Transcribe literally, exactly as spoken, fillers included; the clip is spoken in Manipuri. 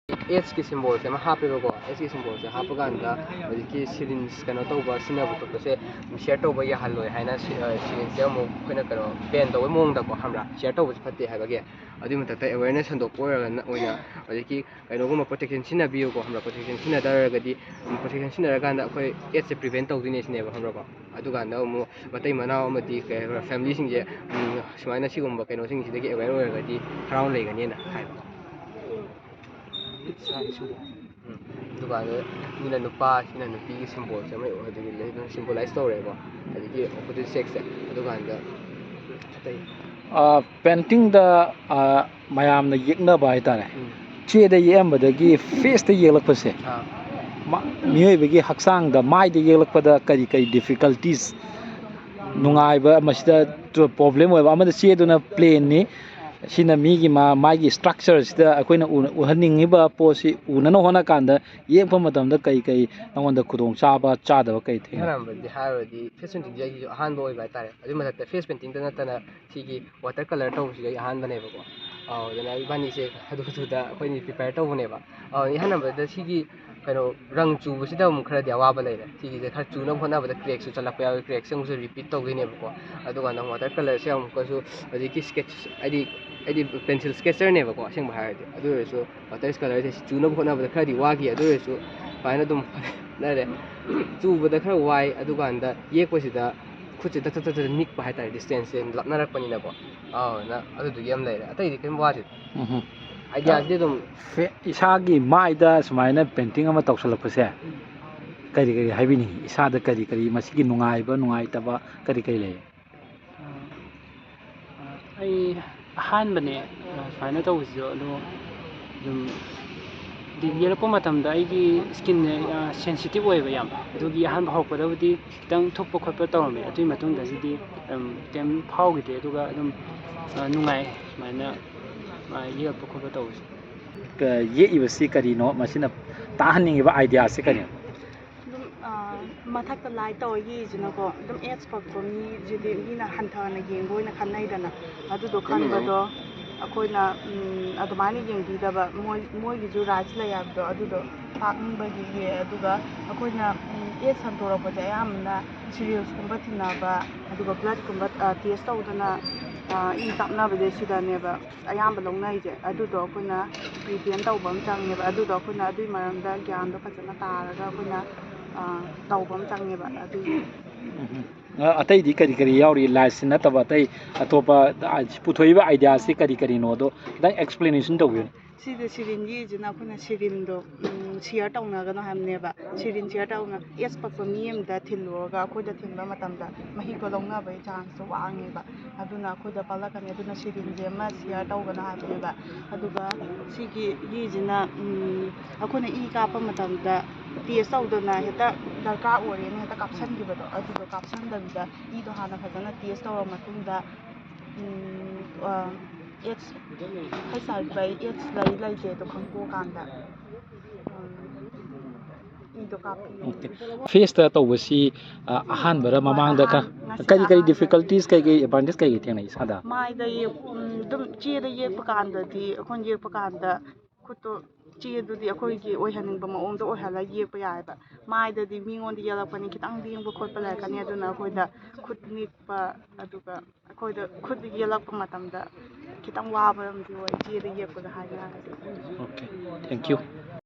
ꯑꯦꯠꯁꯀꯤ ꯁꯤꯝꯕꯣꯜꯁꯦ ꯑꯃ ꯍꯥꯞꯄꯦꯕꯀꯣ꯫ ꯑꯦꯠꯁꯀꯤ ꯁꯤꯝꯕꯣꯜꯁꯦ ꯍꯥꯞꯄ ꯀꯥꯟꯗ ꯍꯧꯖꯤꯛꯀꯤ ꯁꯤꯔꯤꯟꯁ ꯀꯩꯅꯣ ꯇꯧꯕ, ꯁꯤꯖꯤꯟꯅꯕ ꯈꯣꯠꯄꯁꯦ ꯁꯤꯌꯔ ꯇꯧꯕ ꯌꯥꯍꯜꯂꯣꯏ ꯍꯥꯏꯅ ꯁꯤ- ꯑ, ꯁꯤꯔꯤꯟꯁꯁꯦ ꯑꯃꯨꯛ ꯑꯩꯈꯣꯏꯅ ꯀꯩꯅꯣ ꯕꯦꯟ ꯇꯧꯕꯩ ꯃꯑꯣꯡꯗꯀꯣ, ꯈꯪꯕ꯭ꯔꯥ? ꯁꯤꯌꯔ ꯇꯧꯕꯁꯦ ꯐꯠꯇꯦ ꯍꯥꯏꯕꯒꯤ꯫ ꯑꯗꯨꯒꯤ ꯃꯊꯛꯇ ꯑꯦꯋꯦꯔꯅꯦꯁ ꯁꯟꯗꯣꯛꯄ ꯑꯣꯏꯔꯒꯅ ꯑꯣꯏꯅ ꯍꯧꯖꯤꯛꯀꯤ ꯀꯩꯅꯣꯒꯨꯝꯕ ꯄ꯭ꯔꯣꯇꯦꯛꯁꯟ ꯁꯤꯖꯤꯟꯅꯕꯤꯌꯨꯀꯣ, ꯈꯪꯕ꯭ꯔꯥ? ꯄ꯭ꯔꯣꯇꯦꯛꯁꯟ ꯁꯤꯖꯤꯟꯅꯗꯔꯒꯗꯤ, ꯄ꯭ꯔꯣꯇꯦꯛꯁꯟ ꯁꯤꯖꯤꯟꯅꯔꯀꯥꯟꯗ ꯑꯩꯈꯣꯏ ꯑꯦꯠꯁꯦ ꯄ꯭ꯔꯤꯚꯦꯟ ꯇꯧꯗꯣꯏꯅꯦ ꯁꯤꯅꯦꯕ, ꯈꯪꯕ꯭ꯔꯥꯀꯣ? ꯑꯗꯨꯀꯥꯟꯗ ꯑꯃꯨꯛ ꯃꯇꯩ ꯃꯅꯥꯎ ꯑꯃꯗꯤ ꯀꯩ ꯍꯥꯏꯕ꯭ꯔꯥ, ꯐꯦꯃꯤꯂꯤꯁꯤꯡꯁꯦ, ꯎꯝ, ꯁꯨꯃꯥꯏꯅ ꯁꯤꯒꯨꯝꯕ ꯀꯩꯅꯣꯁꯤꯡꯁꯤꯗꯒꯤ ꯑꯦꯋꯦꯌꯔ ꯑꯣꯏꯔꯒꯗꯤ ꯍꯔꯥꯎꯅ ꯂꯩꯒꯅꯤꯅ ꯍꯥꯏꯕ꯫ ꯎꯝ꯫ ꯑꯗꯨꯀꯥꯟꯗ ꯃꯤꯅ ꯅꯨꯄꯥ, ꯁꯤꯅ ꯅꯨꯄꯤꯒꯤ ꯁꯤꯝꯕꯣꯜꯁꯦ ꯑꯃ ꯑꯣꯏ-, ꯑꯗꯨꯗꯤ ꯂꯩ-, ꯁꯤꯝꯕꯣꯂꯥꯏꯁ ꯇꯧꯔꯦꯀꯣ꯫ ꯑꯗꯒꯤ ꯑꯣꯄꯣꯖꯤꯠ ꯁꯦꯛꯁꯁꯦ꯫ ꯑꯗꯨꯀꯥꯟꯗ ꯑꯇꯩ ꯑ, ꯄꯦꯟꯇꯤꯡꯗ, ꯑ, ꯃꯌꯥꯝꯅ ꯌꯦꯛꯅꯕ ꯍꯥꯏꯇꯥꯔꯦ꯫ ꯎꯝ꯫ ꯆꯦꯗ ꯌꯦꯛꯑꯝꯕꯗꯒꯤ ꯐꯦꯁꯇ ꯌꯦꯛꯂꯛꯄꯁꯦ, ꯑꯥ꯫ ꯃ-, ꯃꯤꯑꯣꯏꯕꯒꯤ ꯍꯛꯆꯥꯡꯗ, ꯃꯥꯏꯗ ꯌꯦꯛꯂꯛꯄꯗ ꯀꯔꯤ ꯀꯔꯤ ꯗꯤꯐꯤꯀꯜꯇꯤꯁ, ꯅꯨꯡꯉꯥꯏꯕ, ꯃꯁꯤꯗ ꯄ꯭ꯔꯣꯕ꯭ꯂꯦꯝ ꯑꯣꯏꯕ? ꯑꯃꯗ ꯆꯦꯗꯨꯅ ꯄ꯭ꯂꯦꯟꯅꯤ, ꯁꯤꯅ ꯃꯤꯒꯤ ꯃꯥ-, ꯃꯥꯒꯤ ꯁ꯭ꯇ꯭ꯔꯛꯆꯔꯁꯤꯗ ꯑꯩꯈꯣꯏꯅ ꯎ-, ꯎꯍꯟꯅꯤꯡꯉꯤꯕ ꯄꯣꯠꯁꯤ ꯎꯅꯅ ꯍꯣꯠꯅ ꯀꯥꯟꯗ ꯌꯦꯛꯄ ꯃꯇꯝꯗ ꯀꯩ ꯀꯩ ꯅꯉꯣꯟꯗ ꯈꯨꯗꯣꯡ ꯆꯥꯕ, ꯆꯥꯗꯕ ꯀꯩ ꯊꯦꯡꯅꯩ? ꯑꯍꯥꯟꯕꯗꯤ ꯍꯥꯏꯔꯨꯔꯗꯤ ꯐꯦꯁ ꯄꯦꯟꯇꯤꯡꯁꯦ ꯑꯩꯒꯤꯁꯨ ꯑꯍꯥꯟꯕ ꯑꯣꯏꯕ ꯍꯥꯏꯇꯥꯔꯦ꯫ ꯑꯗꯨꯏ ꯃꯊꯛꯇ ꯐꯦꯁ ꯄꯦꯟꯇꯤꯡꯗ ꯅꯠꯇꯅ ꯁꯤꯒꯤ ꯋꯥꯇꯔ ꯀꯂꯔ ꯇꯧꯕꯁꯤꯗꯤ ꯑꯩ ꯑꯍꯥꯟꯕꯅꯦꯕꯀꯣ꯫ ꯑꯧ, ꯑꯗꯨꯅ ꯏꯕꯥꯅꯤꯁꯦ ꯑꯗꯨꯗꯨꯗ ꯑꯩꯈꯣꯏꯅꯤ ꯄ꯭ꯔꯤꯄꯦꯌꯔ ꯇꯧꯕꯅꯦꯕ꯫ ꯑꯧ, ꯏꯍꯥꯟ ꯍꯥꯟꯕꯗ ꯁꯤꯒꯤ ꯀꯩꯅꯣ, ꯔꯪ ꯆꯨꯕꯁꯤꯗ ꯑꯃꯨꯛ ꯈꯔꯗꯤ ꯑꯋꯥꯕ ꯂꯩꯔꯦ꯫ ꯁꯤꯒꯤꯁꯦ ꯈꯔ ꯆꯨꯅꯕ ꯍꯣꯠꯅꯕꯗ ꯀ꯭ꯔꯦꯛꯁꯨ ꯆꯠꯂꯛꯄ ꯌꯥꯎꯋꯤ, ꯀ꯭ꯔꯦꯛꯁꯦ ꯑꯃꯨꯛꯁꯨ ꯔꯤꯄꯤꯠ ꯇꯧꯗꯣꯏꯅꯦꯕꯀꯣ꯫ ꯑꯗꯨꯀꯥꯟꯗ ꯋꯥꯇꯔ ꯀꯂꯔꯁꯦ ꯑꯃꯨꯛꯀꯁꯨ ꯍꯧꯖꯤꯛꯀꯤ ꯁ꯭ꯀꯦꯠꯁ, ꯍꯥꯏꯗꯤ, ꯑꯩꯗꯤ ꯄꯦꯟꯁꯤꯜ ꯁ꯭ꯀꯦꯠꯆꯔꯅꯦꯕꯀꯣ ꯑꯁꯦꯡꯕ ꯍꯥꯏꯔꯗꯤ꯫ ꯑꯗꯨ ꯑꯣꯏꯔꯁꯨ ꯋꯥꯇꯔ ꯀꯂꯔꯁꯦ ꯆꯨꯅꯕ ꯍꯣꯠꯅꯕꯗ ꯈꯔꯗꯤ ꯋꯥꯈꯤ꯫ ꯑꯗꯨ ꯑꯣꯏꯔꯁꯨ ꯁꯨꯃꯥꯏꯅ ꯑꯗꯨꯝ ꯍꯣꯠꯅꯔꯦ꯫ ꯆꯨꯕꯗ ꯈꯔ ꯋꯥꯏ, ꯑꯗꯨꯀꯥꯟꯗ ꯌꯦꯛꯄꯁꯤꯗ ꯈꯨꯠꯁꯦ ꯇꯠ ꯇꯠ ꯇꯠ ꯇꯠ ꯅꯤꯛꯄ ꯍꯥꯏꯇꯥꯔꯦ, ꯗꯤꯁꯇꯦꯟꯁꯁꯦ ꯂꯥꯞꯅꯔꯛꯄꯅꯤꯅꯀꯣ꯫ ꯑꯗꯨꯅ ꯑꯗꯨꯗꯨꯒꯤ ꯑꯃ ꯂꯩꯔꯦ, ꯑꯇꯩꯗꯤ ꯀꯩꯝ ꯋꯥꯗꯦ꯫ ꯎꯝꯍꯨꯝ꯫ ꯑꯥꯏꯗꯤꯌꯥꯁꯤꯗꯤ ꯑꯗꯨꯝ ꯐꯦ-, ꯏꯁꯥꯒꯤ ꯃꯥꯏꯗ ꯁꯨꯃꯥꯏꯅ ꯄꯦꯟꯇꯤꯡ ꯑꯃ ꯇꯧꯁꯜꯂꯛꯄꯁꯦ ꯀꯔꯤ ꯀꯔꯤ ꯍꯥꯏꯕꯤꯅꯤꯡꯉꯤ? ꯏꯁꯥꯗ ꯀꯔꯤ ꯀꯔꯤ ꯃꯁꯤꯒꯤ ꯅꯨꯡꯉꯥꯏꯕ, ꯅꯨꯡꯉꯥꯏꯇꯕ ꯀꯔꯤ ꯀꯔꯤ ꯂꯩ? ꯑꯩ ꯑꯍꯥꯟꯕꯅꯦ ꯁꯨꯃꯥꯏꯅ ꯇꯧꯕꯁꯤꯁꯨ, ꯑꯗꯣ ꯑꯗꯨꯝ ꯌꯦꯛꯂꯛꯄ ꯃꯇꯝꯗ ꯑꯩꯒꯤ ꯁ꯭ꯀꯤꯟꯁꯦ ꯁꯦꯟꯁꯤꯇꯤꯞ ꯑꯣꯏꯌꯦꯕ ꯌꯥꯝ꯫ ꯑꯗꯨꯒꯤ ꯑꯍꯥꯟꯕ ꯍꯧꯔꯛꯄꯗꯕꯨꯗꯤ ꯈꯤꯇꯪ ꯊꯨꯞꯄ ꯈꯣꯠꯄ ꯇꯧꯔꯝꯃꯦ꯫ ꯑꯗꯨꯒꯤ ꯃꯇꯨꯡꯗꯒꯤꯗꯤ ꯑꯗꯨꯝ ꯀꯩꯝ ꯐꯥꯎꯈꯤꯗꯦ꯫ ꯑꯗꯨꯒ ꯑꯗꯨꯝ, ꯑ, ꯅꯨꯡꯉꯥꯏ ꯁꯨꯃꯥꯏꯅ, ꯑ, ꯌꯦꯛꯄ ꯈꯣꯠꯄ ꯇꯧꯕꯁꯦ꯫ ꯀ-, ꯌꯦꯛꯏꯕꯁꯤ ꯀꯔꯤꯅꯣ? ꯃꯁꯤꯅ ꯇꯥꯍꯟꯅꯤꯡꯉꯤꯕ ꯑꯥꯏꯗꯤꯌꯥꯁꯤ ꯀꯔꯤꯅꯣ? ꯑꯗꯨꯝ, ꯑ, ꯃꯊꯛꯇ ꯂꯥꯏꯠ ꯇꯧꯔ ꯌꯦꯛꯏꯁꯤꯅꯀꯣ, ꯑꯗꯨꯝ ꯑꯦꯠꯁ ꯄꯛꯄ ꯃꯤꯁꯤꯗꯤ ꯃꯤꯅ ꯍꯟꯊꯅ ꯌꯦꯡꯕ ꯑꯣꯏꯅ ꯈꯟꯅꯩꯗꯅ꯫ ꯑꯗꯨꯗꯣ ꯈꯟꯕꯗꯣ ꯑꯩꯈꯣꯏꯅ ꯎꯝ, ꯑꯗꯨꯃꯥꯏꯅ ꯌꯦꯡꯕꯤꯗꯕ, ꯃꯣꯏ ꯃꯣꯏꯒꯤꯁꯨ ꯔꯥꯏꯠꯁ ꯂꯩ ꯍꯥꯏꯕꯗꯣ ꯑꯗꯨꯗꯣ ꯇꯥꯛꯅꯤꯡꯕꯒꯤ꯫ ꯑꯗꯨꯒ ꯑꯩꯈꯣꯏꯅ ꯎꯝ, ꯑꯦꯠꯁ ꯁꯟꯗꯣꯔꯛꯄꯁꯦ ꯑꯌꯥꯝꯕꯅ ꯁꯤꯔꯤꯌꯦꯜꯁꯀꯨꯝꯕ ꯊꯤꯟꯅꯕ, ꯑꯗꯨꯒ ꯕ꯭ꯂꯠꯀꯨꯝꯕ ꯇꯦꯁ ꯇꯧꯗꯅ ꯏ ꯀꯥꯞꯅꯕꯁꯦ ꯁꯤꯗꯅꯦꯕ ꯑꯌꯥꯝꯕ ꯂꯧꯅꯔꯤꯁꯦ꯫ ꯑꯗꯨꯗꯣ ꯑꯩꯈꯣꯏꯅ ꯄ꯭ꯔꯤꯚꯦꯟ ꯇꯧꯕ ꯑꯃ ꯆꯪꯉꯦꯕ꯫ ꯑꯗꯨꯗꯣ ꯑꯩꯈꯣꯏꯅ ꯑꯗꯨꯒꯤ ꯃꯔꯝꯗ ꯒ꯭ꯌꯥꯟꯗꯣ ꯐꯖꯅ ꯇꯥꯔꯒ ꯑꯩꯈꯣꯏꯅ ꯇꯧꯕ ꯑꯃ ꯆꯪꯉꯦꯕ꯫ ꯑꯗꯨꯒꯤ ꯑꯇꯩꯗꯤ ꯀꯔꯤ ꯀꯔꯤ ꯌꯥꯎꯔꯤ? ꯂꯥꯏꯠꯁꯤ ꯅꯠꯇꯕ ꯑꯇꯩ ꯑꯇꯣꯞꯄ ꯄꯨꯊꯣꯛꯏꯕ ꯑꯥꯏꯗꯤꯌꯥꯁꯤ ꯀꯔꯤ ꯀꯔꯤꯅꯣꯗꯣ ꯈꯤꯇꯪ ꯑꯦꯛꯁꯄ꯭ꯂꯦꯅꯦꯁꯟ ꯇꯧꯕꯤꯌꯨ꯫ ꯁꯤꯗ ꯁꯤꯔꯤꯟ ꯌꯦꯛꯏꯁꯤꯅ ꯑꯩꯈꯣꯏꯅ ꯁꯤꯔꯤꯟꯗꯣ ꯁꯤꯌꯔ ꯇꯧꯅꯒꯅꯣ ꯍꯥꯏꯕꯅꯦꯕ꯫ ꯁꯤꯔꯤꯟ ꯁꯤꯌꯔ ꯇꯧꯅ ꯑꯦꯠꯁ ꯄꯛꯄ ꯃꯤ ꯑꯃꯗ ꯊꯤꯜꯂꯨꯔꯒ ꯑꯩꯈꯣꯏꯗ ꯊꯤꯟꯕ ꯃꯇꯝꯗ ꯃꯍꯤꯛꯇꯣ ꯂꯧꯅꯕꯒꯤ ꯆꯥꯟꯁꯇꯣ ꯋꯥꯡꯉꯦꯕ꯫ ꯑꯗꯨꯅ ꯑꯩꯈꯣꯏꯗ ꯄꯛꯂꯛꯀꯅꯤ꯫ ꯑꯗꯨꯅ ꯁꯤꯔꯤꯟꯁꯦ ꯑꯃ ꯁꯤꯌꯔ ꯇꯧꯒꯅꯣ ꯍꯥꯏꯕꯅꯦꯕ꯫ ꯑꯗꯨꯒ ꯁꯤꯒꯤ ꯌꯦꯛꯏꯁꯤꯅ ꯑꯩꯈꯣꯏꯅ ꯏ ꯀꯥꯞꯄ ꯃꯇꯝꯗ ꯇꯦꯁ ꯇꯧꯗꯅ ꯍꯦꯛꯇ ꯗꯔꯀꯥꯔ ꯑꯣꯏꯔꯦꯅ ꯍꯦꯛꯇ ꯀꯥꯞꯁꯟꯈꯤꯕꯗꯣ, ꯑꯗꯨꯗꯣ ꯀꯥꯞꯁꯟꯗꯕꯤꯗ ꯏꯗꯣ ꯍꯥꯟꯅ ꯐꯖꯅ ꯇꯦꯁ ꯇꯧꯔ ꯃꯇꯨꯡꯗ ꯑꯦꯠꯁ ꯍꯩꯆ ꯑꯥꯏ ꯚꯤ ꯑꯦꯠꯁ ꯂꯩ ꯂꯩꯇꯦꯗꯣ ꯈꯪꯗꯣꯛꯑꯀꯥꯟꯗ ꯏꯗꯣ ꯀꯥꯞꯄꯤꯌꯨ꯫ ꯐꯦꯁꯇ ꯇꯧꯕꯁꯤ ꯑꯍꯥꯟꯕꯔ ꯃꯃꯥꯡꯗ ꯀꯔꯤ ꯀꯔꯤ ꯗꯤꯐꯤꯀꯜꯇꯤꯁ, ꯀꯩ ꯀꯩ ꯑꯦꯗꯚꯥꯟꯇꯦꯖ ꯀꯩ ꯀꯩ ꯊꯦꯡꯅꯩ ꯏꯁꯥꯗ? ꯃꯥꯏꯗ ꯑꯗꯨꯝ ꯆꯦꯗ ꯌꯦꯛꯄ ꯀꯥꯟꯗꯗꯤ, ꯑꯩꯈꯣꯏꯅ ꯌꯦꯛꯄ ꯀꯥꯟꯗ ꯈꯨꯠꯇꯣ ꯆꯦꯗꯨꯗꯤ ꯑꯩꯈꯣꯏꯒꯤ ꯑꯣꯏꯍꯟꯅꯤꯡꯕ ꯃꯑꯣꯡꯗ ꯑꯣꯏꯍꯜꯂꯒ ꯌꯦꯛꯄ ꯌꯥꯏꯑꯕ꯫ ꯃꯥꯏꯗꯗꯤ ꯃꯤꯉꯣꯟꯗ ꯌꯦꯛꯂꯛꯄꯅꯤ, ꯈꯤꯇꯪ ꯂꯦꯡꯕ ꯈꯣꯠꯄ ꯂꯩꯔꯛꯀꯅꯤ꯫ ꯑꯗꯨꯅ ꯑꯩꯈꯣꯏꯗ ꯈꯨꯠ ꯅꯤꯛꯄ, ꯑꯗꯨꯒ ꯑꯩꯈꯣꯏꯗ ꯈꯨꯠ ꯌꯦꯛꯂꯛꯄ ꯃꯇꯝꯗ ꯈꯤꯇꯪ ꯋꯥꯕ ꯑꯃꯗꯤ ꯑꯣꯏ ꯆꯦꯗ ꯌꯦꯛꯄꯗ ꯍꯥꯏꯅꯔꯒꯗꯤ꯫ Okay, thank you.